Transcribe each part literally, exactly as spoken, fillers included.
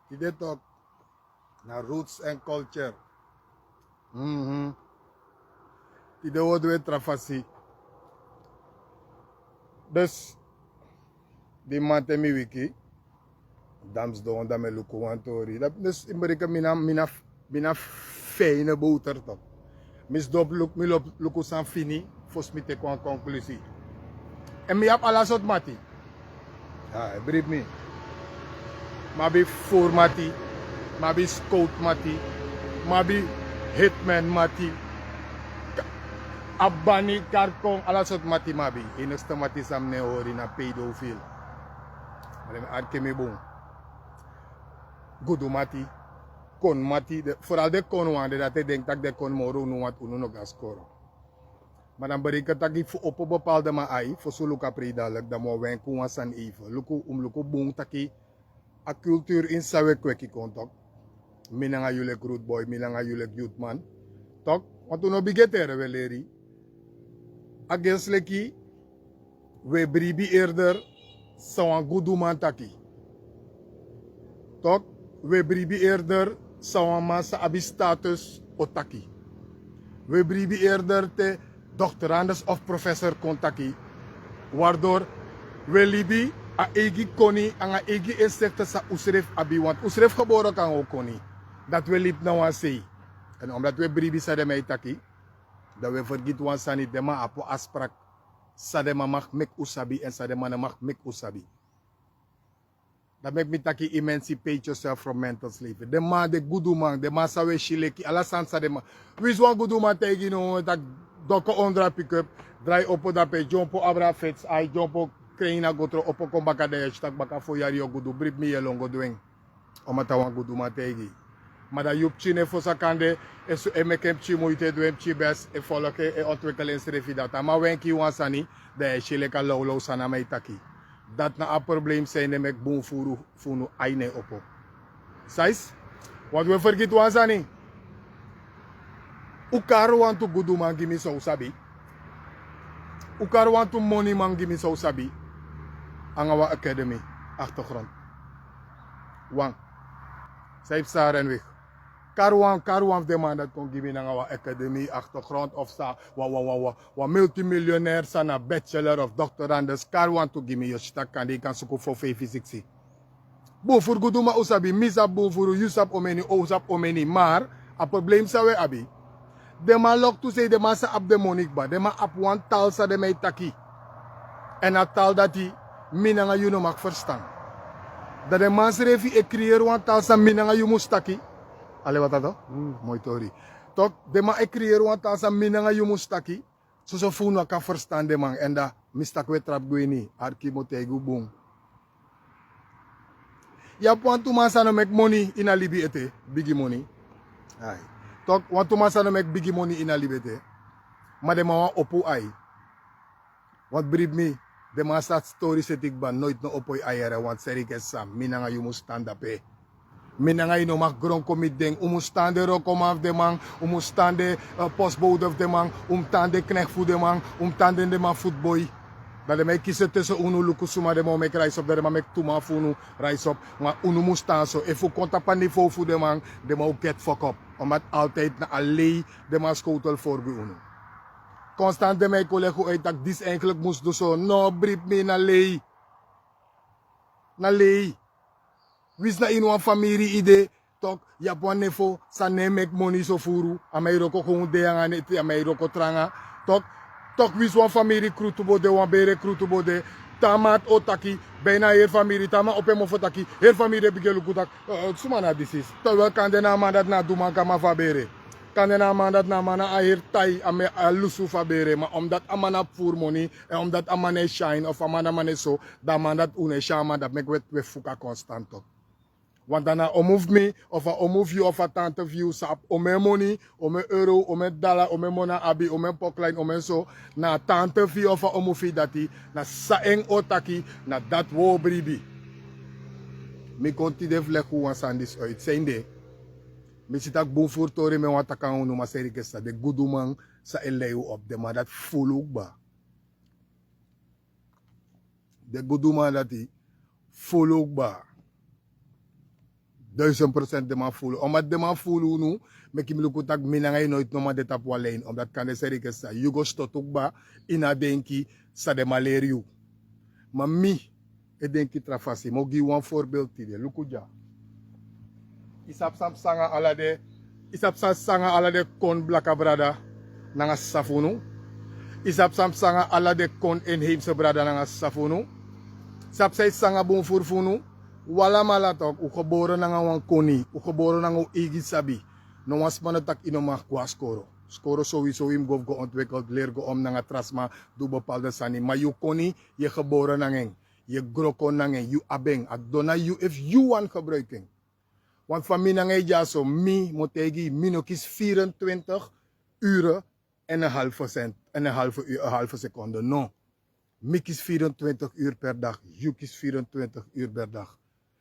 Tide tok na roots and culture. Mhm. Tide wo du e tra fasi. Dus di man te mi wiki, dan mi sidon dan mi e luku wan tori. Dus in bereken mi na mi na mi na fijne boter tok. Mi sidon luku mi lobi luku san fini fosi mi teki wan konklusi. En mi abi ala sortu mati. Ai bribi mi. Mi abi furu mati. Mi abi skowtu mati. Mi abi hitman mati. Abani karkon ala sortu mati mi abi. Enigste mati san mi no e hori na pedofil. Male mi arki mi bun. Gudu mati. Kon mati foral den kon wan den dati e denki tak' den kon moro unu wantu unu no go na skoro. Ma dan bereken taki fu opo bepalde man ai fosi un luku a prei dalik dan mi o wenki un wan sani eive luku un mus luku bun taki a kulturu ini san un e kweki kon tok. Mi nanga yu leki rutboi mi nanga yu leki yutman tok. Wantu no bigi e tere un e leri. A gensi leki un e bribi erder san wan guduman taki. Tok, un e bribi erder san wan man san abi status o taki. Un e bribi erder te doktorandus of professor kon taki. Wardor un e libi a eigi koni nanga eigi insekte san unsrefi abi wantu unsrefi gebore kan o koni. Dati un e libi na wan sei. Èn omdati un e bribi san den man e taki dan un e fergiti wan sani den man abi wan asprak san den man maki meki un sabi èn san den man no maki meki un sabi. Dan meki mi taki emancipate yourself from mental slavery den man den guduman den man san un e si leki ala sani san den man. Winsi wan guduman taigi yu no taki doko ondro a pikup drai opo dape dyompo abra fits ai dyompo kreina go tron opo kon baka dan yu e si taki baka fo yari yu o gudu bribi mi yu e lon go du en. Omata wan guduman taigi yu. Ma dan yu pikin no e fosi a kande e meki en pikin muiti e du en pikin bes e folok en e ontwikeli ensrefi dati a man wenki yu wan sani. Dan yu e si leki a lawlaw sani a man e taki. Dati na a problem san yu no e meki bun furu fu unu ai no e opo. Sais? Wantu un e fergiti wan sani. Un kari wantu guduman gi mi san un sabi. Un kari wantu moniman gi mi san un sabi. Nanga wan akademi aktergrond. Wan san yu psa renwik. Kari wan kari wan fu den man dati kon gi mi nanga wan akademi aktergrond of sa wan wan wan wan wan multimilionair san na bachelor of doktorandus kari wantu gi mi yu o si tak' kande yu kan suku fo feifi siksi. Bun furu guduman un sabi mi sabi bun furu yu sabi omeni un sabi omeni mar a problem san un e abi. Den man loktu sei den man sa abi den moni kba den man abi wan tal san den man e taki. Èn a tal dati mi nanga yu no maki ferstan. Dan den man srefi e kriyeri wan tal san mi nanga yu mus taki. Ale wata to moi tori. Tok den man e kriyeri wan tal san mi nanga yu mus taki. Soso fu unu a kan ferstan den man èn dan mi si tak' un e trapu gwe ini arki mi o taigi un bun. Yu abi wantu man san no meki moni ini a libi ete bigi moni. Tok wantu man san no meki bigi moni ini a libi ete. Ma den man wani opo un ai. Wantu bribi mi. Den man sa tori seti kba noiti no opo yu ai yere wantu serikesi san mi nanga yu mus tan dape. Mi nanga yu no maki gron kon miti den un mus tan den rokoman fu den man un mus tan den posbowde fu den man un mus tan den knekti fu den man un mus tan den den man futboi. Dan den man e kisi en tese unu luku suma den man o meki raisi op dan den man meki tu man fu unu. Raisi op ma unu mus tan so efu un kon tapu a nivow fu den man den man o geti fokop. Omdati altidi na a lei den man skowtel fori gi unu. Konstanti den man e kon legi un uit tak' disi eigenlik mus du so no bribi mi na lei. Na lei. Winsi na ini wan famiri yu de tok yu abi wan nefo san no e meki moni so furu a man e wroko kon un de nanga neti a man e wroko tranga. Tok tok winsi wan famiri krutubo de wan bere krutubo de. Te a man ati o taki ben na heri famiri te a man opo en mofo taki heri famiri e bigin e luku tak' suma na disi. Towel kande na a man dati na a duman kama fu a bere. Kande na a man dati na a man na a heri tai a lusu fu a bere ma omdati a man no abi furu moni èn omdati a man no e syain of a man na a man no e so. Dan a man dati un no e si a man dati meki weti we fuka konstant tok. Want dan na a omu fu mi of a omu fu yu of a tante fu yu sa abi omen moni, omen euro, omen dala, omen moni a abi, omen pokline omen so. Na a tante fu yu of a omu fu yu dati na san en o taki. Na dati wo bribi. Mi kon tide fu leki un wan sani disi oiti san en de. Mi si tak' bun furu tori mi en wan taki nanga unu ma seri kesta den guduman san e lei un opu den man dati fulu un kba. Den guduman dati fulu un kba. Duizend procent den man fulu. Omdat den man fulu unu, meki mi luku taki mi nanga yu noiti no man de tapu wan lijn. Omdat kande seri ke san yu go stotu kba, yu no e denki san den man leri yu. Ma mi e denki tra fasi. Mi o gi yu wan voorbeeld tide. Luku dya. Yu sabi san psa nanga ala den, yu sabi san psa nanga ala den kon blaka brada nanga sisa fu unu. Yu sabi san psa nanga ala den kon inheemse brada nanga sisa fu unu. Sabi san yu psa nanga bun furu fu unu. Un alamala tok, un gebore nanga wan koni, un gebore nanga un eigi sabi. No wan sma no taki yu no mag go na skoro. Skoro sowieso yu mus go fu go ontwikkel, leri go om nanga tra sma, du bepaalde sani. Ma yu koni, yu e gebore nanga en, yu e gro kon nanga en, yu abi en, a dona yu efu yu wani gebruiki en. Want fa mi nanga yu dyaso, mi mu taigi yu, mi no kisi vierentwintig ure en een halve cent, en een halve uur, een halve seconde. No. Mi kisi vierentwintig uur per dag, yu kisi vierentwintig uur per dag.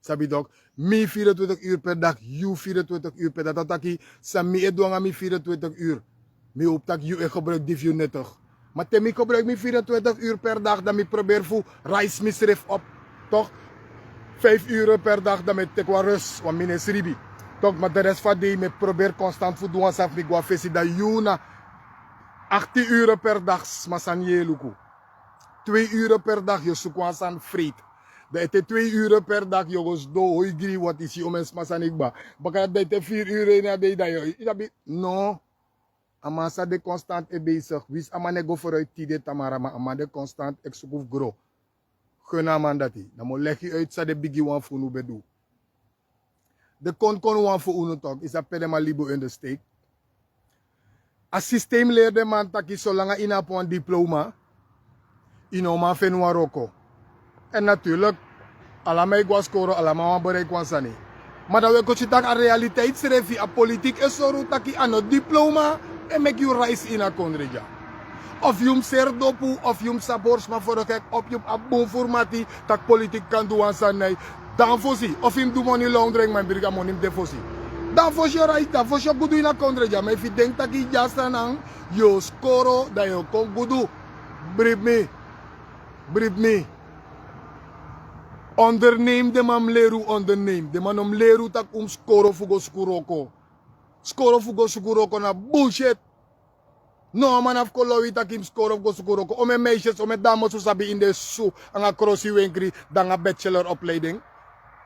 Sabi tok, mi vierentwintig uur per dag, yu vierentwintig uur per dag. Dati taki, san mi e du nanga mi vierentwintig uur. Mi howpu taki yu e gebruiki di fu yu nuttig. Ma te mi gebruiki mi vierentwintig uur per dag, dan mi probeer fu raisi misrefi op. Toch? Vijf uur per dag, dan mi e teki wan rust, want mi no e sribi. Toch, ma de rest fu a dei mi e probeer constant fu du wan sani fu mi go na fesi, dan yu na achttien uur per dag, sma sani yu e luku. Twee uur per dag yu o suku wan sani fu ete. Dan ete twee uur per dag yu o go sidon hoi gri, want yu si omeni sma sani kba. Baka dati dan ete vier uur ini a dei, dan yu, yu sabi, no. A man sa de constant e bezig. Winsi a man no e go vooruit tide, tamara, ma a man de constant e suku fu gro. Gun a man dati. Dan mi o legi yu uit san den bigi wan fu unu ben du. Den konkon wan fu unu tok, yu sabi pe den man libi in de steek. A systeem leri den man taki solanga yu no abi wan diploma, yu no man feni wan wroko. En natuurlijk, ala man e go na skoro, ala man wani bereiki wan sani. Ma dan wi e kon si taki a realiteit srefi, a politiek e sori unu taki a no diploma e meki yu reisi ini a kondre dya. Of yu mus seri dopu, of yu mus sabi hori sma fu unu, keki, of yu mus abi bun furu mati, taki politiek kan du wan sani na yu. Dan fosi, of yu mus du money laundering, ma yu mus bribi a moni mus de fosi. Dan fosi yu o reisi, dan fosi yu o gudu ini a kondre dya. Ma efu yu denki taki yu dya sani nanga, yu o skoro, dan yu o kon gudu. Bribi mi. Bribi mi. Onderneem, den man mus leri unu onderneem. Den man no mus leri unu taki un mus skoro fu go suku wroko. Skoro fu go suku wroko na bullshit. No, a man no abi kon lobi yu taki yu mus skoro fu go suku wroko. Omeni meisjes, omeni dames un sabi ini den susu nanga krosi wenkri, dan nanga bacheloropleiding.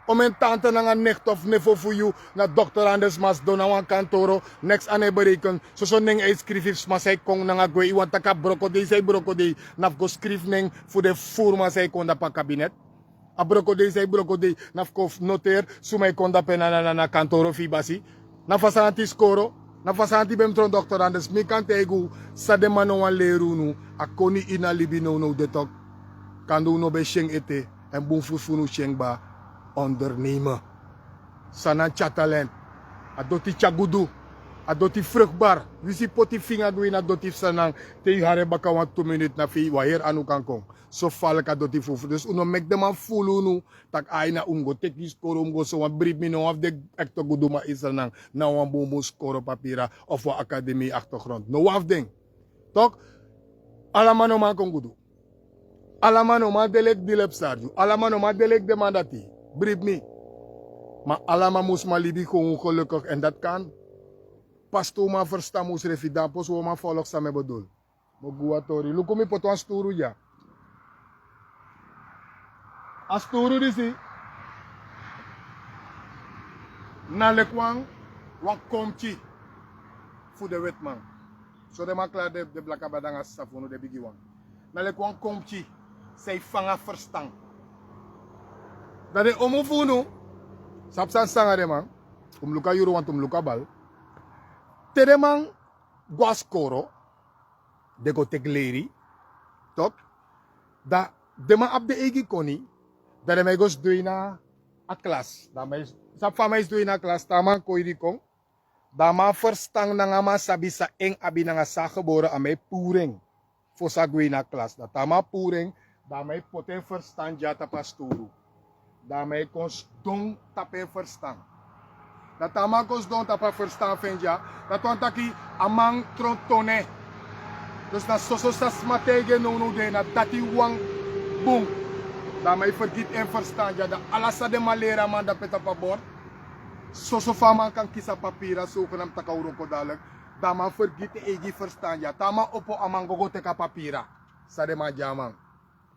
Omeni tante nanga nicht of nefo fu yu na dokter, anders ma sidon na wan kantoro, neks a no e bereiken. Soso nen e skrifi fu sma san e kon nanga gwe. Yu wani taki a broko dei san yu broko dei na fu go skrifi nen fu den furu man san e kon dapu a kabinet? A broko dei san yu broko dei na fu kon noteri suma e kon dape na, na, na, na kantoro fu yu basi? Na fu a sani dati yu skoro? Na fu a sani dati yu ben mus tron dokter, anders mi kan taigi unu san den man no wani leri unu. A koni ini a libi nownow de tok. Kande un no ben si en ete, èn bun furu fu unu si en kba. Ondernemen. San na tyari talent? A doti tyari gudu. A doti vruchtbaar. Winsi yu poti yu finga gwe ini a doti fu Sranan, te yu hari en baka wan tu minut, na fu yu wan heri anu kan kon. So faliki a doti fufuru. Dus un no meki den man fulu unu taki ai, na un mus go teki yu skoro, un mus go so wan. Bribi mi, no wan fu den ekte guduman ini Sranan no abi wan bunbun skoro papira of wan akademi achtergrond. No wan fu den. Tok, ala man no man kon gudu. Ala man no man de leki Dilep Sarju. Ala man no man de leki den man dati. Bribi mi. Ma ala man mus man libi gewoon gelukkig, en dati kan. Pastoor man ferstan unu srefi, dan pas un o man folg san mi e bedoel. Mi o gi wan tori. Luku, mi poti wan sturu dya. A sturu disi na leki wan, wan konpki fu den wetiman. So den man klari, den, den blaka brada nanga sisa fu unu, den bigi wan. Na leki wan konpki san e fanga ferstan. Dan den omu fu unu sabi san psa nanga den man. Un mus luku a yuru, want un mus luku a bal. Te den man go na skoro, den go teki leri, tok. Dan den man abi den eigi koni. Dan den man e go sidon ini a klas. Dan man e, sabi fa man e sidon ini a klas, te a man kon, yu di kon. Dan a man ferstan nanga a man sabi san en abi nanga san a gebore, a man e puru en. Fosi a gwe ini a klas. Dan te a man puru en, dan a man e poti en ferstan dya tapu a sturu. Dan a man e kon sidon tapu en ferstan. Dan te a man kon sidon tapu a ferstan fu en dya, dati wani taki a man tron tone. Dus na soso san sma taigi en nownow de, na dati wan bun. Dan a man e fergiti en ferstan dya, dan ala san den man leri a man dape tapu a bord, Soso fa a man kan kisi a papira, so kon na mi taki a wroko dadilik. Dan a man fergiti en eigi ferstan dya. Te a man opo, a man go go teki a papira. San den man gi a man?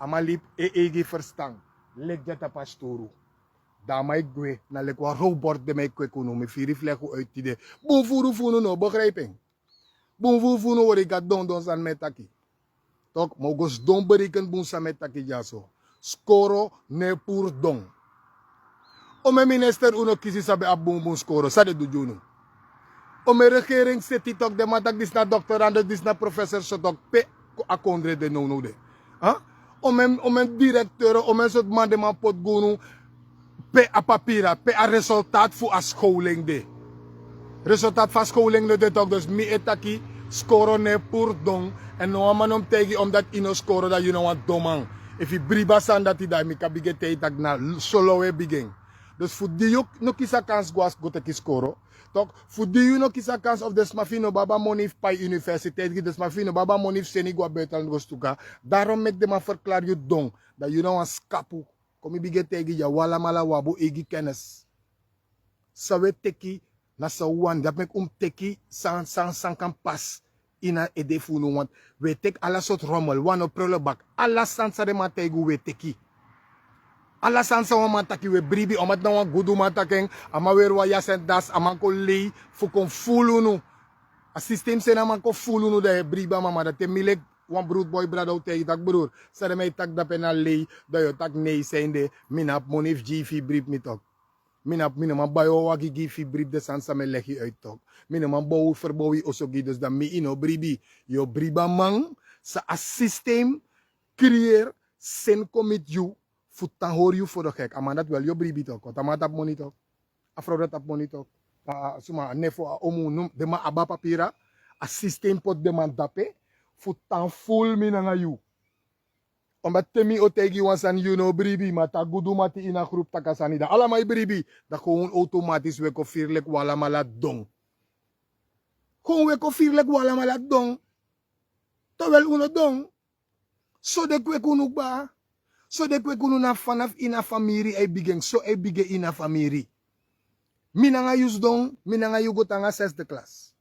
A man libi en eigi ferstan. Leki dya tapu a sturu. Dan a man e gwe, na leki wan robort den man e kweki unu. Mi firi flegi uit tide. Bun furu fu unu no begrijp en. Bun furu fu unu wori, yu gati dondon sani mi e taki. Tok, ma un go sidon bereken bun san mi e taki dyaso. Skoro no e puru don. Omeni minister un no kisi san ben abi bunbun skoro, san den du gi unu? Omeni regering seti tok, den man taki disi na dokter, anders disi na professor, so tok, pe a kondre de nownow de? Omeni, omeni direkteur, omeni sortu man den man poti gi unu? Pe a papira, pe a resultaat fu a skowling de? Resultaat fu a skowling no de tok, dus mi e taki skoro no e puru don. Èn no wan man no mus taigi yu, omdat yu no skoro, dan yu na wan don man. Efu yu bribi a sani dati, dan mi kan bigin e taigi yu taki na solo un e bigin. Dus fu di yu no kisi a kansi go a go teki skoro, tok, fu di yu no kisi a kansi, of den sma fu yu no ben abi a moni fu pai universiteit gi, den sma fu yu no ben abi a moni fu seni go a buitenland go stuka, daarom meki den man ferklari yu don. Dan yu na wan skapu. Kon mi bigin e taigi yu dya, un alamala un abi un eigi kennis. San un e teki, na san un wani. Dati meki un mus teki san, san, san kan pasi ini a ede fu unu, want un e teki ala sortu rommel, wan no prullenbak. Ala sani san den man taigi un, un e teki. Ala sani san wan man taki, un e bribi, omdat na wan guduman taki en, a man weri wan yasi èn dasi, a man kon lei fu kon fulu unu. A systeem seni a man kon fulu unu, dan yu e bribi a man. Ma dan te mi leki wan broedboy brada, un taigi yu taki, broer, san den man e taki dape na lei, dan yu o taki nei, san ede, mi no abi moni fu gi yu fu yu bribi mi tok. Mi no, mi no man bai wan wagi gi yu fu yu bribi den sani san mi e legi yu uit tok. Mi no man bow, ferbow yu oso gi yu, dus dan mi, yu no bribi. Yu o bribi a man san a systeem creëer, seni kon miti yu, fu tan hori yu fu de gek. A man dati wel yu o bribi tok, want a man dati abi moni tok. A frow dati abi moni tok. A, a suma, a nefo, a omu, no, den man abi a papira. A systeem poti den man dape fu tan fulu mi nanga yu. Omdat te mi o taigi yu wan sani, yu no bribi, ma te a guduman te ini a groep taki a sani, dan alamala e bribi. Dan gewoon automatisch un e kon firi leki un alamala don. Gewoon un e kon firi leki un alamala don. Terwijl un no don. So den kweki unu kba. So den kweki unu, na fanafu ini a famiri a e bigin. So a e bigin ini a famiri. Mi nanga yu sidon, mi nanga yu go tan nanga zesde klas.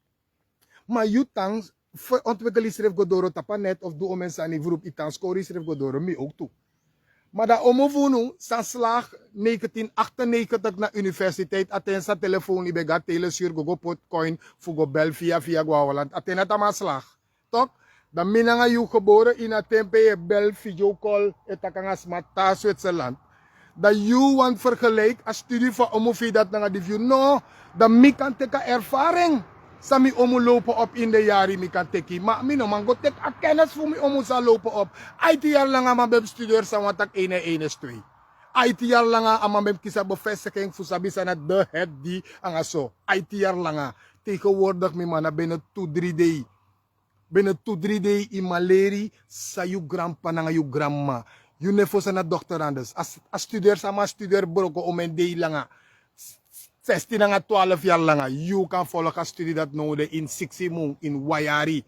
Ma yu tan, fu ontwikkel yusrefi go doro tapu a net of du omeni sani, fu rupu, yu tan skori yusrefi go doro, mi ook tu. Ma dan omu fu unu san slaag negentien achtennegentig na universiteit, a ten san telefoon, yu ben go a telesur go go poti coin fu go bel via via go na Holland, a ten dati a man slaag. Tok, dan mi nanga yu gebore ini a ten pe yu e bel, video call, e taki nanga sma te na Switzerland. Dan yu wani vergelijk a studie fu a omu fu yu dati nanga di fu yu? No, dan mi kan teki a ervaring san mi omu lopen op ini den yari, mi kan teki. Ma mi no man go teki a kennis fu mi omu san lopen op. Aiti yari langa a man ben mus studeri san wani taki ene en ene is twee. Aiti yari langa a man ben mus kisi a bevestiging fu sabi san na de, het, die, nanga so. Aiti yari langa. Tegenwoordig, mi man, na binnen tu dri dei. Binnen tu dri dei yu man leri san yu granp'pa nanga yu granm'ma. Yu nefo san na dokter, anders a, a studeri, san a man studeri broko omeni dei langa. Zestien nanga twaalf yari langa. Yu kan folgu a studie dati now de ini siksi mun, ini wan yari.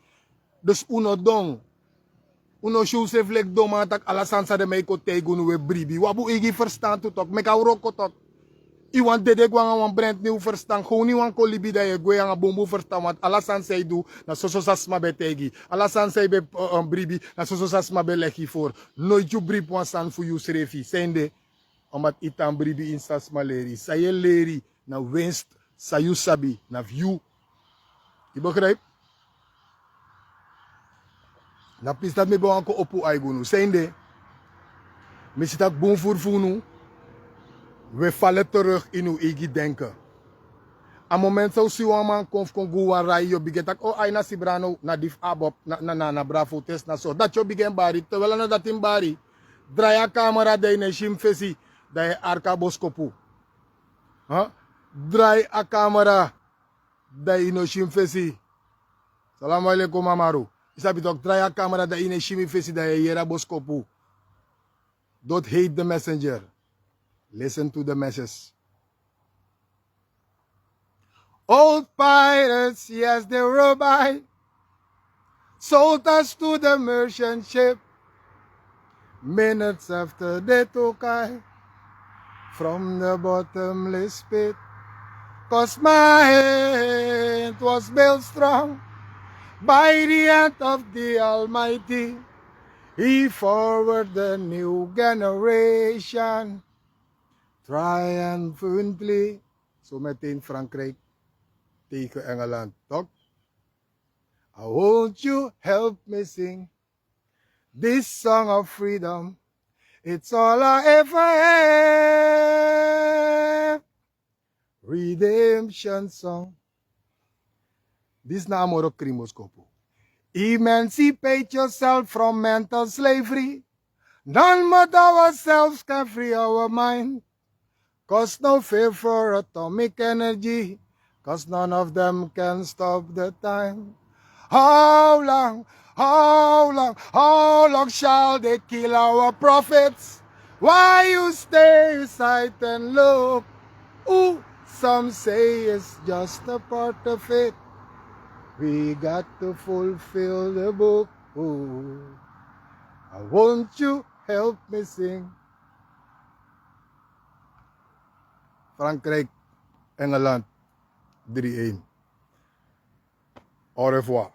Dus un no don. Un no si unsrefi leki don man taki ala sani san den man e kon taigi unu un e bribi. Un abi un eigi ferstan tu tok, meki a wroko tok. Yu wani dede gwe nanga wan brand new ferstan, goni wan kolibi, dan yu e gwe nanga bunbun ferstan, want ala sani san yu du na soso san sma ben taigi. Ala sani san yu ben, eh, eh, bribi, na soso san sma ben legi yu voor. Noiti yu bribi wan sani fu yusrefi. San ede? Omdat yu tan bribi ini san sma leri yu. San yu e leri na winst, san yu sabi na fu yu. Yu begrijp? Na pisi dati mi ben wani kon opo ai gi unu. San ede? Mi si taki bun furu fu unu, un e fale terug ini un eigi denken. A moment san un si wan man kon fu kon gi un wan rai, yu o bigin taki: o, ai, na Sibra now, na di fu Abob, na, na, na, na Bravo Test, na so. Dati yu o bigin bari, terwijl a no dati yu mus bari. Drai a kamera, dan yu no e si mi fesi, dan yu e arki a boskopu. Huh? Drai a kamera, dan yu no si mi fesi. Salam alaikum, Amaru. Yu sabi tok, drai a kamera, dan yu no e si mi fesi, dan yu e yere a boskopu. Don't hate the messenger. Listen to the message. Old pirates, yes, they roll by. Sold us to the merchant ship. Minutes after they took I from the bottomless pit. 'Cause my hand was built strong by the hand of the Almighty. He forward the new generation triumphantly. Zometeen Frankrijk tegen Engeland, toch? I want you help me sing this song of freedom. It's all I ever have. Redemption song. This na a moro krin boskopu. Emancipate yourself from mental slavery. None but ourselves can free our mind. 'Cause no fear for atomic energy. 'Cause none of them can stop the time. How long, how long, how long shall they kill our prophets? Why you stay aside and look? Ooh, some say it's just a part of it. We got to fulfill the book. Ooh, I want you help me sing. Frankrijk, Engeland, drie één. Au revoir.